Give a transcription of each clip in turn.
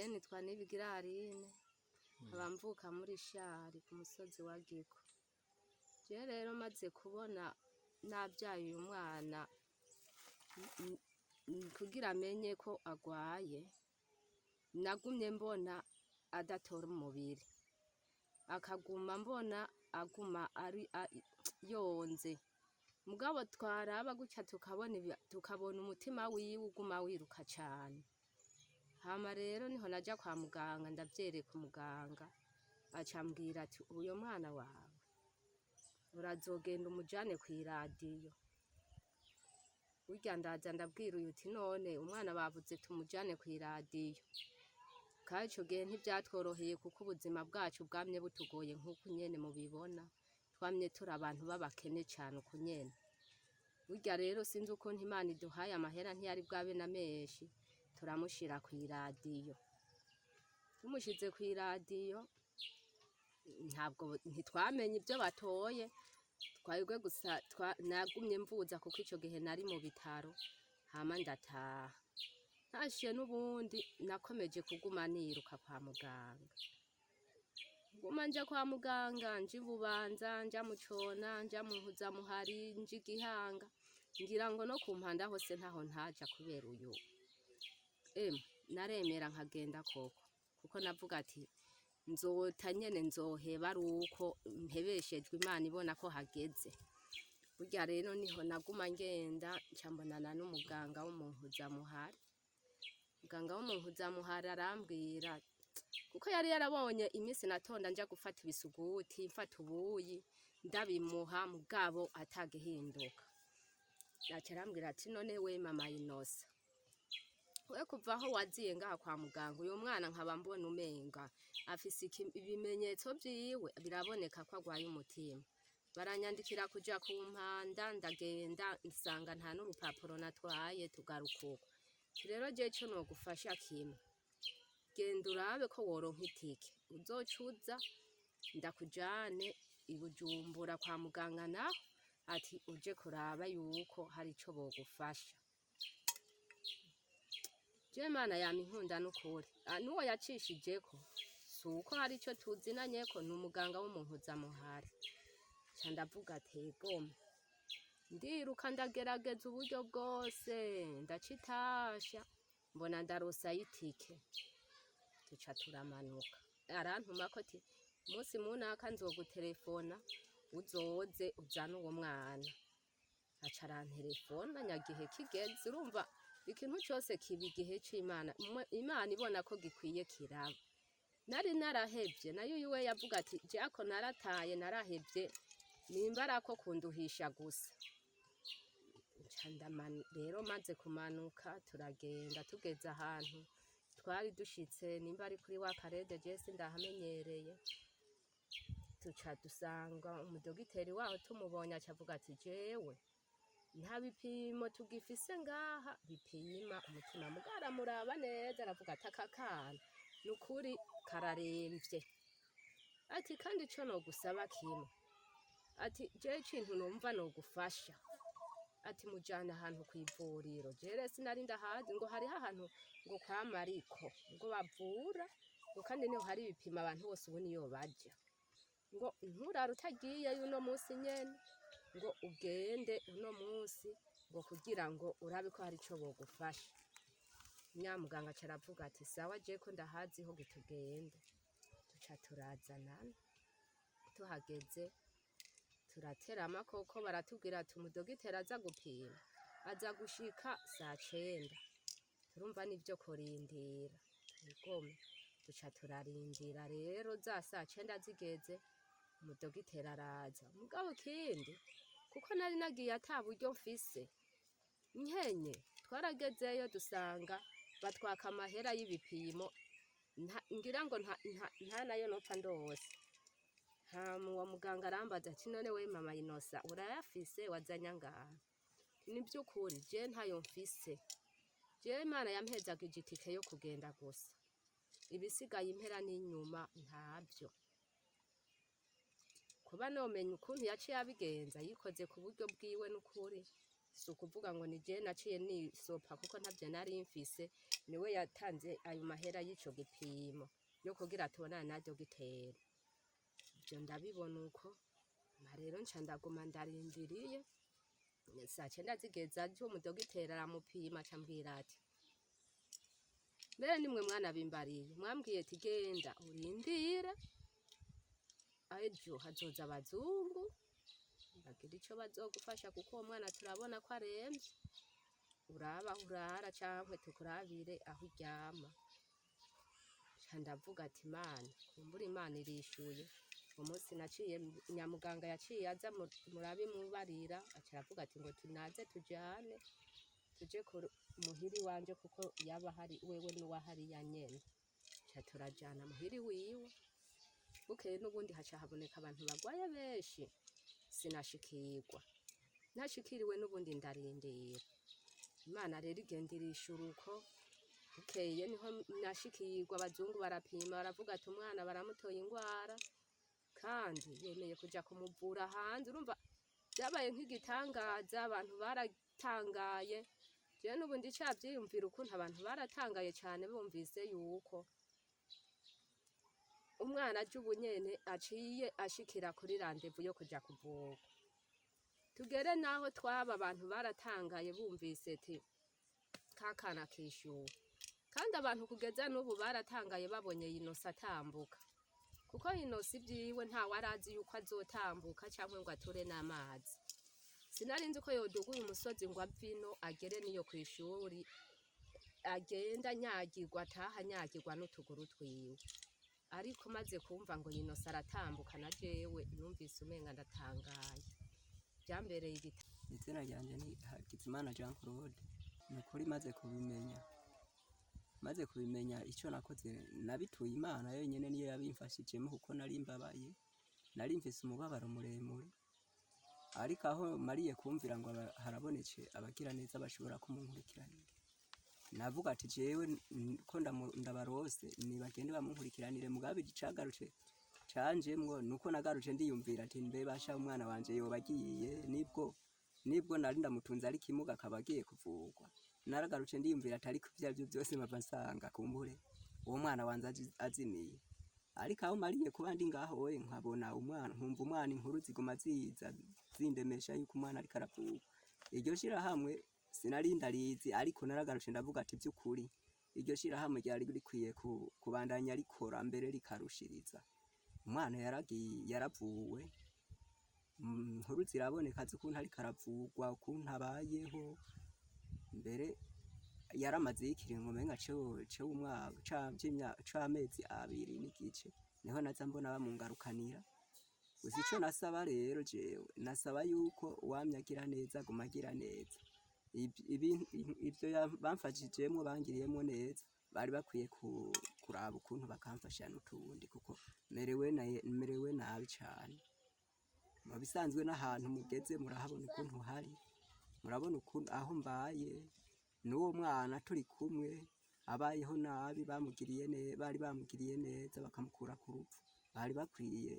Nitwa Nibigira Aline, nkaba mvuka muri Shari ku musozi wa Giko. Je rero maze kubona navyaye uyu mwana kugira amenye ko agwaye, nagumye mbona adatora umubiri, akaguma mbona aguma ari yonze, mugabo twaraba gutya tukabona tukabona umutima wiwe uguma wiruka cane. Hama rero niho naja kwa muganga ndavyereka umuganga, aca ambwira ati uyo mwana wawe urazogenda umujane kw'iradiyo. Burya ndaza ndabwira uyu uti none umwana bavuze tumujane kw'iradiyo. Kandi ico gihe ntivyatworoheye kuko ubuzima bwacu bwamye butugoye nk'uku nyene mubibona, twamye turi abantu b'abakene cane uku nyene. Burya rero sinzi ukuntu Imana iduhaye amahera ntiyari bwabe na menshi, turamushira kw'iradiyo. Tumushize kw'iradiyo, ntabwo ntitwamenye ivyo batoye, twebwe gusa nagumye mvuza kuko ico gihe nari mu bitaro, hama ndataha. Ntashe n'ubundi nakomeje kuguma niruka kwa muganga. Nguma nja kwa muganga, nja i Bubanza, nja mu Cona, nja mu Mpuzamuhari, nja i Gihanga, ngira ngo no ku Mpanda hose ntaho ntaja kubera uyu. Emwe naremera nkagenda koko, kuko navuga ati nzota nyene nzoheba ari uko mpebeshejwe Imana ibona ko hageze. Burya rero niho naguma ngenda nca mbonana n'umuganga wo mu Mpuzamuhari. Muganga wo mu Mpuzamuhari arambwira, kuko yari yarabonye iminsi natonda nja gufata ibisuguti, mfata ubuyi, ndabimuha mugabo atagihinduka. Aca arambwira ati none we mama Inosa, we kuva aho waziye ngaha kwa muganga uyu mwana nkaba mbona umenga afise ibimenyetso vyiwe biraboneka ko agwaye umutima. Baranyandikira kuja ku Mpanda, ndagenda nsanga nta n'urupapuro natwaye, tugaruka uko. Rero jewe ico nogufasha kimwe, genda urabe ko woronka itike uzoca uza ndakujane i Bujumbura kwa muganga naho, ati uje kuraba yuko hari ico bogufasha. Jewe Imana yama inkunda n'ukuri, n'uwo yacishijeko si uko hari ico tuzinanyeko, ni umuganga wo mu Mpuzamuhari. Nca ndavuga ati egome, ndiruka ndagerageza uburyo bwose, ndaca itasha mbona ndarosayo itike, tuca turamanuka. Arantumako ati umunsi munaka nzoguterefona uzoze uzane uwo mwana. Aca aranterefona nyagihe kigeze, urumva ikintu cose kiba igihe c'Imana, Imana ibona ko gikwiye kiraba. Nari narahevye, nayo uyu we yavuga ati jako narataye narahevye, nimba arako kunduhisha gusa. Nca rero maze kumanuka turagenda, tugeze ahantu twari dushitse, nimba ari kuri wa Karede je sindahamenyereye, tuca dusanga umudogiteri waho, tumubonye aca avuga ati jewe nta bipimo tugifise ngaha bipima umutima, mugabo aramuraba neza aravuga ati aka kana nukuri kararemvye, ati kandi ico nogusaba kimwe, ati jewe ikintu numva nogufasha, ati mujana ahantu kw'ivuriro. Jewe sinari ndahazi, ngo hariho ahantu ngo kwa Mariko ngo bavura, ngo kandi niho hari ibipimo abantu bose ubu niyo baja, ngo nturare utagiyeyo uno munsi nyene, ngo ugende uno munsi ngo kugira ngo urabe ko hari ico bogufasha. Nyamuganga aca aravuga ati sawa je ko ndahazi ho tugende. Tuca turazanana, tuhageze turaterama koko, baratubwira ati umudogiteri aza gupima aza gushika saa cenda, turumva nivyo kurindira igome. Duca turarindira rero za saa cenda zigeze umudogiteri araza. Mugabo ikindi kuko nari nagiye ata buryo mfise nkenye, twaragezeyo dusanga batwaka amahera y'ibipimo, ngira ngo nta nayo nopfa ndose. Hama uwo muganga arambaza ati none we mama Inosa urayafise wazanye angahe? Ni vy'ukuri je ntayo mfise, jewe Imana yampezagije itike yo kugenda gusa, ibisigaye impera n'inyuma ntavyo. Kuba nomenya ukuntu yaciye abigenza, yikoze ku buryo bwiwe n'ukuri, si ukuvuga ngo ni jewe naciye nisopa kuko ntavyo nari mfise. Niwe yatanze ayo mahera y'ico gipimo yo kugira tubonane na dogiteri. Ivyo ndabibona uko, hama rero nca ndaguma ndarindiriye. Saa cenda zigeze aje umudogiteri aramupima, aca ambwira ati: "Mbere nimwe mwana bimbariye, mwambwiye ati genda urindire, ejo hazoza abazungu bagira ico bazogufasha, kuko uwo mwana turabona ko aremvye, uraba aho urara cankwe tukurabire aho uryama." Nca ndavuga ati: "Imana, kumbura Imana irishuye." Uwo munsi naciye nyamuganga yaciye aza murabimubarira, aca aravuga ati ngo tunaze tujane tuje muhiri wanje, kuko yaba hari wewe n'uwahariya nyene. Ca turajana muhiri wiwe. Bukeye n'ubundi haca haboneka abantu bagwaye benshi, sinashikirwa. Ntashikiriwe n'ubundi ndarindira. Imana rero igenda irishura uko. Bukeye niho nashikirwa, abazungu barapima, baravuga ati umwana baramutoye ingwara, kandi yemeye kuja kumuvura hanze. Urumva vyabaye nk'igitangaza, abantu baratangaye. Jewe n'ubu ndicavyiyumvira ukuntu abantu baratangaye cane bumvise yuko umwana aje ubunyene aciye ashikira kuri rendez-vous yo kuja kuvurwa. Tugere naho twaba, abantu baratangaye bumvise ati kakana kishuwe. Kandi abantu kugeza n'ubu baratangaye babonye Inosa atambuka, kuko Inosa ivyiwe ntawe arazi yuko azotambuka canke ngo ature n'amazi. Sinari nzi ko yoduga uyu musozi ngo ave ino agere niyo kw'ishuri, agenda anyagirwa, ataha anyagirwa n'utuguru twiwe. Ariko maze kumva ngo Inosa aratambuka, na jewe numvise umenga ndatangaye, vyambereye igita. Izina ryanje ni Hakizimana Jean Claude. Ni ukuri maze kubimenya icyo nakoze nabituye Imana yonyine, niyo yabimfashijemo, kuko nari mbabaye, nari mfise umubabaro muremure. Ariko aho mariye kumvira ngo harabonetse abagira neza bashobora kumunkurikiranira, navuga ati jewe ko ndabarose nibagende bamunkurikiranire. Mugabe icagarutse canjemwo nuko nagarutse ndiyumvira ati mbe basha umwana wanje yoba agiye, nibwo nari ndamutunze ari kimuga akaba agiye kuvurwa. Naragarutse ndiyumvira ati ariko ivyo arivyo byose mpava nsanga kumbure uwo mwana wanje azimiye. Ariko aho mariye kuba ndi ngaho we nkabona umwana, nkumva umwana, inkuru ziguma ziza zindemesha yuko umwana ariko aravurwa. Iryo shirahamwe sinari ndarizi, ariko naragarutse ndavuga ati by'ukuri iryo shirahamwe ryari rikwiye kubandanya rikora mbere rikarushiriza. Umwana yaragiye yaravuwe, inkuru ziraboneka z'ukuntu ariko aravurwa, ukuntu abayeho. Mbere yaramaze ikiringo umenga c'umwaka c'amezi 2 n'igice, niho naza mbona bamungarukanira. Gusa ico nasaba rero, jewe nasaba yuko uwamye agira neza aguma agira neza. Ivyo bamfashijemwo, bangiriyemwo neza, bari bakwiye kuraba ukuntu bakamfasha n'utundi, kuko merewe nabi cane. Mu bisanzwe n'ahantu mugeze murahabona ukuntu hari, murabona ukuntu aho mbaye n'uwo mwana turi kumwe abayeho nabi. Bamugiriye bari bamugiriye neza bakamukura ku rupfu. Bari bakwiye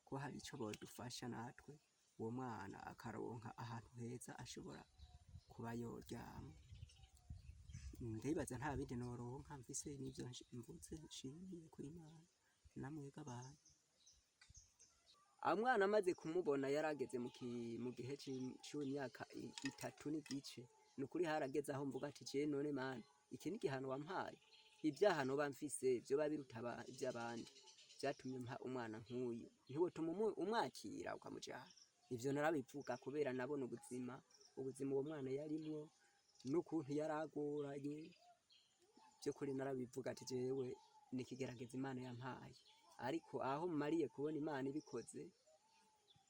ko hari ico bodufasha natwe, uwo mwana akaronka ahantu heza ashobora kuba yoryama. Ndibaza nta bindi noronka mfise, n'ivyo mvuze nshimiye kuri Imana namwebwe abantu. Umwana amaze kumubona yarageze mu gihe c'imyaka 3 n'igice. Ni ukuri harageze aho mvuga ati je none Mana, iki ni igihano wampaye? Ibyaha noba mfise vyoba biruta ivy'abandi vyatumye mpa umwana nk'uyu, ntiwotuma umwakira ukamujana? Ivyo narabivuga kubera nabona ubuzima uwo mwana yarimwo n'ukuntu yaragoranye. By'ukuri narabivuga ati jewe ni ikigerageza Imana yampaye. Ariko aho mariye kubona Imana ibikoze,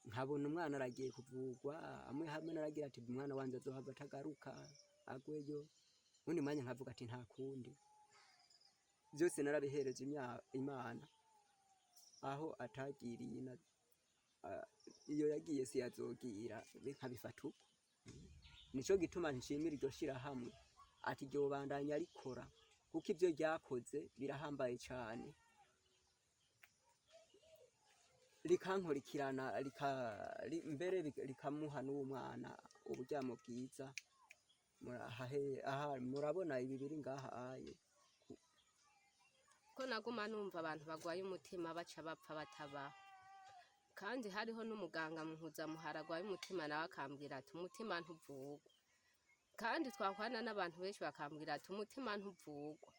nkabona umwana aragiye kuvurwa, amwe hamwe naragira ati umwana wanje azohava atagaruka agweyo, undi mwanya nkavuga ati nta kundi, byose narabihereje Imana. Aho atagiriye iyo yagiye siyazogira, nkabifata uko. Nico gituma nshimira iryo shirahamwe ati ryobandanya rikora, kuko ivyo ryakoze birahambaye cane, rikankurikirana mbere rikamuha n'uwo mwana uburyamo bwiza. Aha murabona ibi biri ngaha aye. Ko naguma numva abantu bagwaye umutima baca bapfa batabaho, kandi hariho n'umuganga mpuzamuhara agwaye umutima, nawe akambwira ati umutima ntuvugwa. Kandi twakwana n'abantu benshi bakambwira ati umutima ntuvugwa,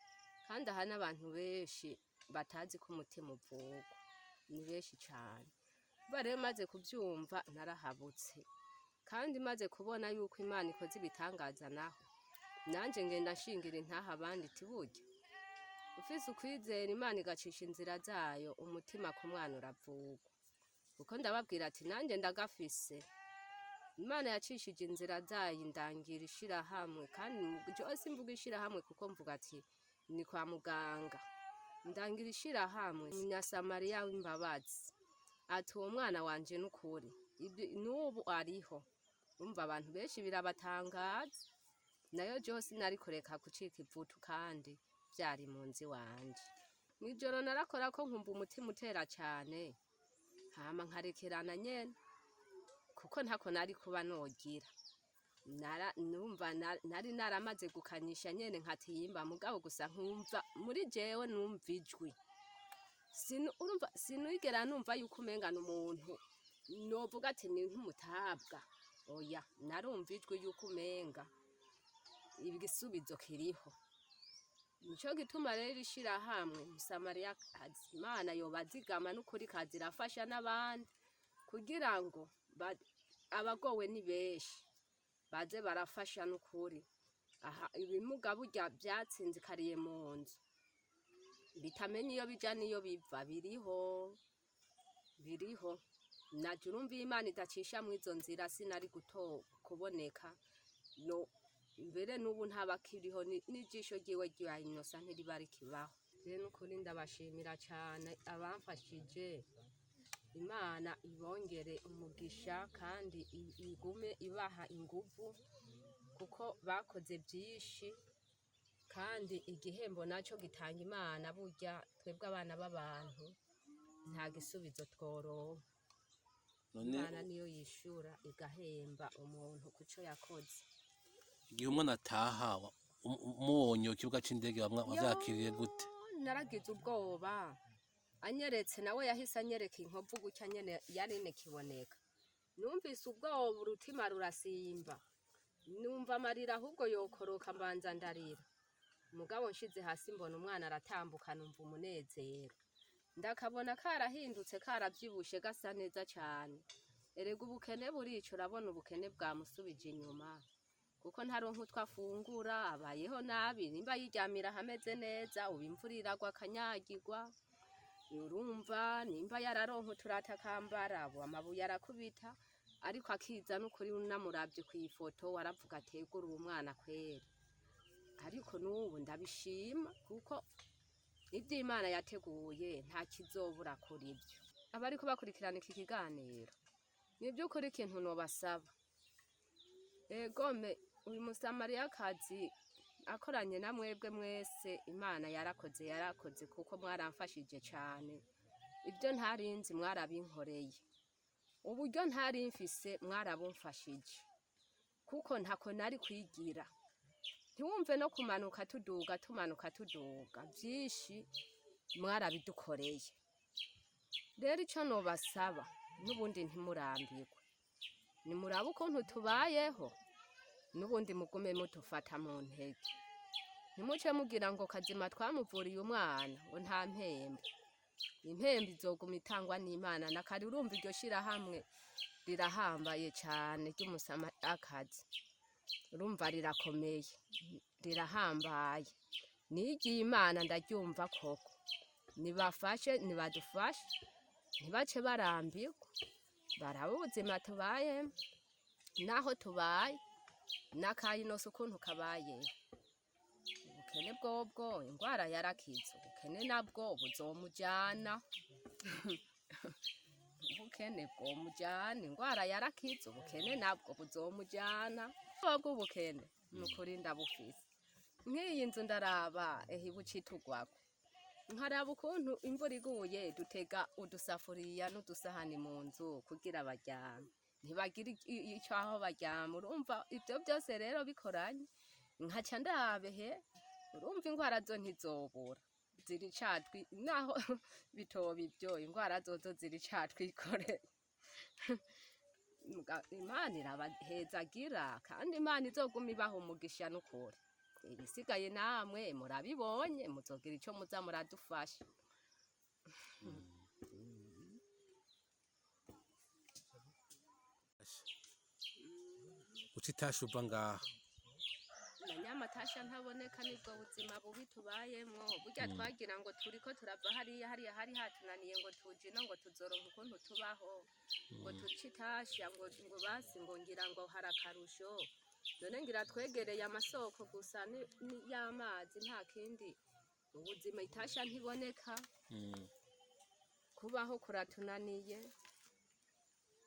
kandi aha n'abantu benshi batazi ko umutima uvugwa ni benshi cane. Kuba rero maze kuvyumva narahabutse, kandi maze kubona yuko Imana ikoze ibitangaza, naho nanje ngenda nshingira intaha abandi iti burya ufise ukwizera Imana igacisha inzira zayo, umutima ku mwana uravugwa. Kuko ndababwira ati nanjye ndagafise, Imana yacishije inzira zayo indangira ishirahamwe. Kandi jewe simvuga ishirahamwe kuko mvuga ati ni kwa muganga, ndangira ishirahamwe Umunyasamariya w'imbabazi, ati uwo mwana wanje n'ukuri n'ubu ariho. Umva abantu benshi birabatangaza, nayo jewe sinari kureka gucika ivutu kandi vyari mu nzu iwanje. Mw'ijoro narakora ko nkumva umutima utera cane, hama nkarekerana nyene kuko ntako nari kuba nogira. Numva nari naramaze gukanyisha nyene nkatimba, mugabo gusa nkumva muri jewe numva ijwi. Urumva sinigera numva yuko umenga n'umuntu novuga ati ni nk'umutabwa, oya, narumva ijwi yuko umenga igisubizo kiriho. Nico gituma rero ishirahamwe Musamariya Imana yobazigama n'ukuri kazirafasha n'abandi, kugira ngo abagowe ni benshi baze barafasha n'ukuri. Aha ibimuga burya vyatsinzikariye mu nzu bitamenya iyo bija n'iyo biva, biriho biriho. Naje urumva iyo Imana idacisha mw'izo nzira sinari guto kuboneka, no mbere n'ubu ntabakiriho, n'ijisho ryiwe rya inosa ntiriba rikibaho. Rero n'ukuri ndabashimira cane abamfashije, Imana ibongere umugisha kandi igume ibaha inguvu, kuko bakoze vyinshi, kandi igihembo naco gitanga Imana. Burya twebwe abana b'abantu nta gisubizo tworonka. None Imana niyo yishura igahemba umuntu kuco yakoze. Igihe umwana ataha umubonye ku kibuga c'indege wavyakiriye gute? Naragize ubwoba, anyeretse nawe yahise anyereka inkovu gutya nyene yari nikiboneka. Numvise ubwoba, urutima rurasimba, numva amarira ahubwo yokoroka, mbanza ndarira. Mugabo nshize hasi mbona umwana aratambuka, numva umunezero, ndakabona karahindutse, karavyibushe, gasa neza cane. Erega ubukene burica, urabona ubukene bwamusubije inyuma kuko ntaronka utwo afungura, abayeho nabi. Nimba yiryamira ahameze neza, ubu imvura iragwa akanyagirwa, urumva nimba yararonka uturata akambara, ubu amabuye arakubita. Ariko akiza n'ukuri unamuravye kw'ifoto waravuga ategura uwo mwana kwera. Ariko n'ubu ndabishima kuko ivyo Imana yateguye nta kizobura kuri vyo. Abariko bakurikirana iki kiganiro, ni vy'ukuri ikintu nobasaba, egome uyu Musamariyakazi akoranye na mwebwe mwese, Imana yarakoze, yarakoze kuko mwaramfashije cane. Ibyo ntarinzi mwarabinkoreye, uburyo ntari mfise mwarabumfashije, kuko ntako nari kwigira. Ntiwumve no kumanuka tuduga, tumanuka tuduga, vyinshi mwarabidukoreye. Rero ico nobasaba n'ubundi, ntimurambirwe, nimurabe ukuntu tubayeho, n'ubundi mugume mudufata mu ntege. Ntimuce mugira ngo kazima twamuvuriye umwana ngo nta mpembo. Impembo izoguma itangwa n'Imana. Na kare urumva iryo shirahamwe rirahambaye cane ry'Umusamariyakazi, urumva rirakomeye, rirahambaye, niry'Imana ndaryumva koko. Nibafashe, nibadufashe, ntibace barambirwa, barabe ubuzima tubayemwo naho tubaye n'akayinosa ukuntu kabayeho. Ubukene bwobwo ingwara yarakize, ubukene nabwo buzomujana, ubukene bwomujana. Ingwara yarakize, ubukene nabwo buzomujana. Bwobwo ubukene nukuri ndabufise. Nk'iyi nzu ndaraba ehe ibucitugwako, nkaraba ukuntu imvura iguye dutega udusafuriya n'udusahani mu nzu kugira baryame. Ntibagira ico aho baryama. Urumva ivyo byose rero bikoranye, nkaca ndabehe, urumva ingwara zo ntizobura, ziri catwi naho bitoba ibyo, ingwara zozo ziri catwikoreye. Imana irabahezagira, kandi Imana izoguma ibaha umugisha n'ukuri. Ibisigaye namwe murabibonye, muzogira ico muza muradufasha. Uca itasha uva ngaha. Na nyamatasha ntaboneka, nibwo buzima bubi tubayemwo. Burya twagira ngo turiko turava hariya, hariya hari hatunaniye, ngo tuje ino ngo tuzoronka ukuntu tubaho, ngo tuce itasha, ngo basi ngo ngira ngo hari akarusho. None ngira twegereye amasoko gusa y'amazi, nta kindi. Ubuzima itasha ntiboneka, kubaho kuratunaniye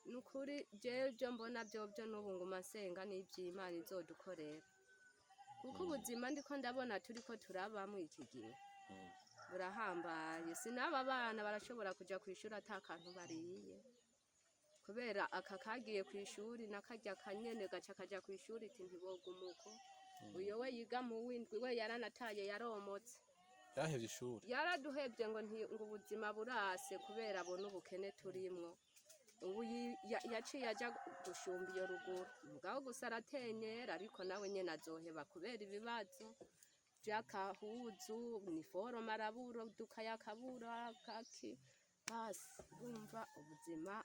nukuri. Jewe ibyo mbona byobyo n'ubu nguma nsenga n'ivy'Imana izodukorera, kuko ubuzima ndiko ndabona turiko turabamwo iki gihe burahambaye. Sinaba bana barashobora kuja kw'ishuri ata kantu bariye, kubera aka kagiye kw'ishuri n'akarya kanyene gaca kaja kw'ishuri, iti ntiboguma uko. Uyo we yiga mu w'indwi, we yaranataye, yaromotse. Yarahevye ishuri. Yaraduhevye ngo ngo ubuzima burase, kubera abona ubukene turimwo. Ubu yaciye aja gushumba iyo ruguru, mugabo gusa aratenyera, ariko nawe nyene azoheba kubera ibibazo vy'akahuzu, niforome arabura, udukaye akabura, kaki basi. Urumva ubuzima,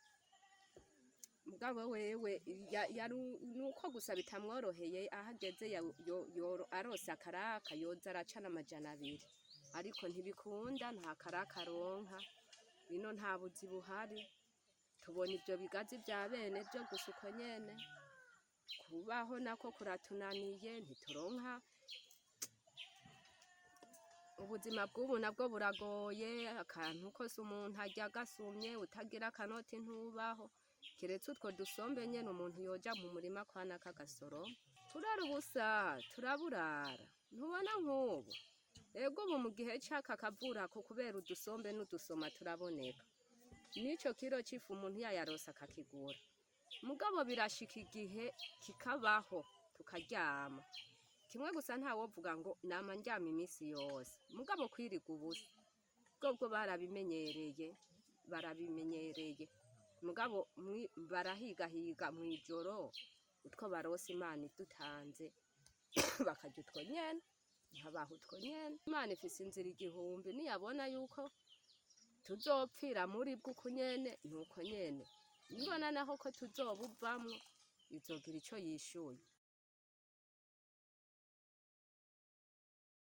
mugabo wewe nuko gusa bitamworoheye. Aho ageze arose akaraka yoza aracana 200, ariko ntibikunda, nta karaka aronka ino, nta buzi buhari. Tubona ivyo bigazi vya bene vyo gusa uko nyene. Kubaho nako kuratunaniye, ntituronka. Ubuzima bw'ubu nabwo buragoye. Akantu kose umuntu arya agasumye, utagira akanoti ntubaho, keretse utwo dusombe nyene umuntu yoja mu murima kwa nakagasoro. Turara ubusa, turaburara. Ntubona nk'ubu ego ubu mu gihe c'aka kavura ko kubera udusombe n'udusoma turaboneka, n'ico kiro c'ifu umuntu yayaronse akakigura. Mugabo birashika igihe kikabaho tukaryama kimwe gusa, ntawovuga ngo nama ndyama iminsi yose. Mugabo kwiriga ubusa bwobwo barabimenyereye, barabimenyereye. Mugabo barahigahiga mw'ijoro utwo barose Imana idutanze, bakarya utwo nyene, nkabaha utwo nyene. Imana ifise inzira igihumbi, niyabona yuko tuzopfira muri bwo uku nyene, nuko nyene. Nibona naho ko tuzobuvamwo, izogira ico yishuye.